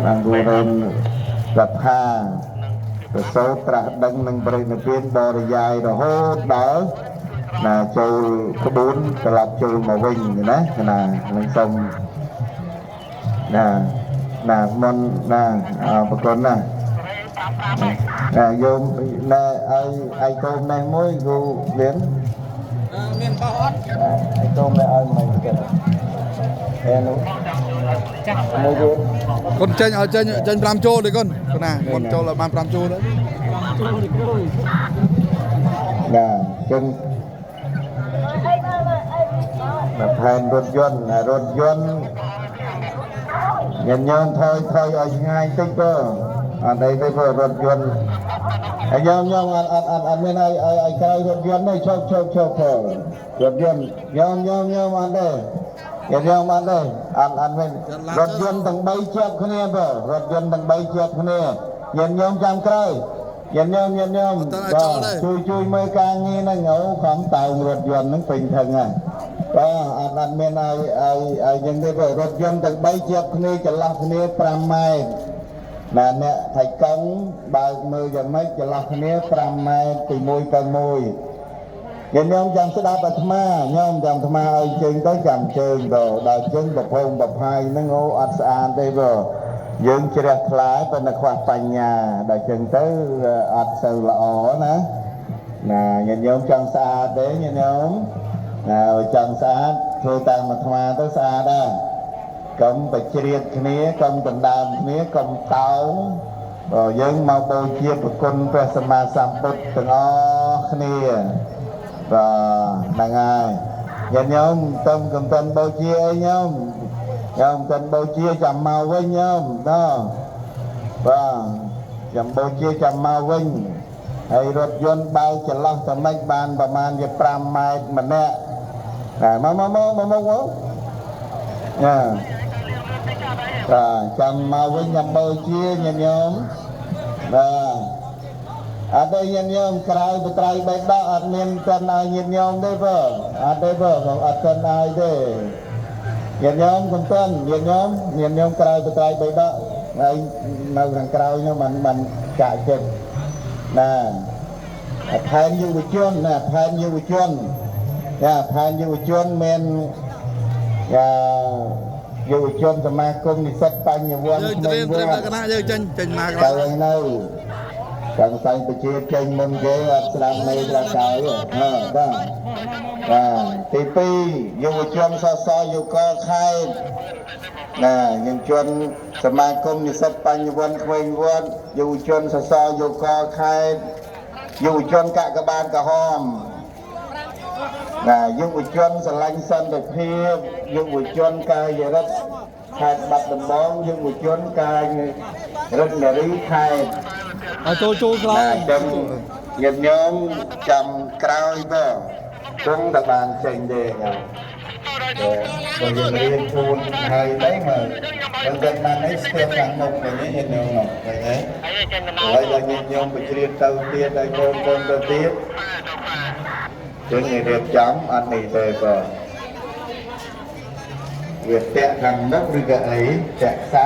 បានគូរិនកថាប្រសូតត្រាស់ដឹងនឹងបរិនិព្វានបរិយាយរហូតដល់ណាចូលក្បួនត្រឡប់ចូលមកវិញណាណានឹងសូមណាណាមុនណាអរប្រគុណណាណាយោមណាឲ្យឲ្យកូននេះមួយគូលៀន មានបោះអត់ ឲ្យកូននេះឲ្យមិនគេអែនោះ ចាស់ មួយទៀត កូនចេញឲ្យចេញចេញ5ចូលទេកូនណាកូនចូលឲ្យបាន5ចូលទៅ ណាចឹងណាផែនរថយន្តណារថយន្តញញោមថយថយឲ្យឆ្ងាយតិចទៅអត់អីទេព្រោះរថយន្តហើយញោមញោមអត់អត់អត់អត់មានឲ្យឲ្យឲ្យក្រោយរថយន្តទេឈប់ឈប់ឈប់ផងរថយន្តញោមញោមញោមអត់ទេញញោមអត់ទេអត់អត់មានរថយន្តទាំង3ជាប់គ្នាបើរថយន្តទាំង3ជាប់គ្នាញញោមចាំក្រោយញញោមញញោមបាទជួយជួយមើលការងារហ្នឹងអូខំតើងរថយន្តហ្នឹងពេញធឹងហ្នឹងបាទអត់អត់មានឲ្យឲ្យឲ្យយ៉ាងទេព្រោះរថយន្តទាំង3ជាប់គ្នាចន្លោះគ្នា5ម៉ែត្រណាអ្នកថៃកង់បើកមើលយ៉ាងម៉េចចន្លោះគ្នា5ម៉ែត្រពី1ទៅ1ញាតិញោមចាំស្ដាប់អាត្មាញោមចាំអាត្មាឲ្យជើងទៅចាំជើងទៅដល់ជើងប្រភងប្រផាយហ្នឹងអូអត់ស្អាតទេព្រោះយើងជ្រះថ្លាប៉ុន្តែខ្វះបញ្ញាដល់ជើងទៅអត់សូវល្អណាណាញាតិញោមចង់ស្អាតទេញាតិញោមណាចង់ស្អាតធ្វើតាមអាត្មាទៅស្អាតដែរកុំបជ្រៀតគ្នាកុំដណ្ដើមគ្នាកុំតោងបើយើងមកបូជាប្រគុណព្រះសម្មាសម្ពុទ្ធទាំងអស់គ្នាបាទហ្នឹងហើយញាតិញោមតំកំតិនបូជាអីញោមញោមតិនបូជាចាំមកវិញញោមដល់បាទចាំបូជាចាំមកវិញហើយរថយន្តបើកចន្លោះតែមិនបានប្រហែលជា5ម៉ែត្រម្នាក់ណាមកមកមកមកមកមកណាបាទចាំមកវិញចាំបូជាញាតិញោមបាទអត់ទេញាតិញោមក្រៅបត្រៃបេដកអត់មានកិនឲ្យញាតិញោមទេបើអត់ទេបើអត់កិនឲ្យទេញាតិញោមកុំកិនញាតិញោមញាតិញោមក្រៅបត្រៃបេដកហើយនៅខាងក្រៅនោះបានបានចាក់ចិត្តណាផែនយុវជនណាផែនយុវជនណាផែនយុវជនមានយ៉ាយុវជនសមាគមនិស្សិតបញ្ញវន្ត យើងត្រៀមត្រៀមលក្ខណៈយើងចេញចេញមក ទៅឯនៅចង់សាញ់ប្រជាចេញមុនគេអត់ស្ដាប់មេស្ដាប់ក្រោយហ៎បាទបាទទី2យុវជនសសយុកខេត្តណាយុវជនសមាគមនិស្សិតបញ្ញវន្តក្មេងវត្តយុវជនសសយុកខេត្តយុវជនកាកបាទក្រហមណាយុវជនស្រឡាញ់សន្តិភាពយុវជនកាយរិទ្ធខេត្តបាត់ដំបងយុវជនកាយរិទ្ធនារីខេត្ត ឲ្យចូលចូលក្រោយ ណាចឹងញាតិញោមចាំក្រោយទៅគង់តែបានចេញទេញោមបើយើងរៀនខ្លួនហើយទៅមើលដល់តែបានអីស្ទះខាងមុខវិញញាតិញោមនោះឃើញទេហើយដល់ញាតិញោមបជ្រៀតទៅទៀតហើយកូនកូនទៅទៀតចឹងរៀបចំអត់នេះទេបើវាតាក់ខាងមុខឬក៏អីតាក់ខ្សែ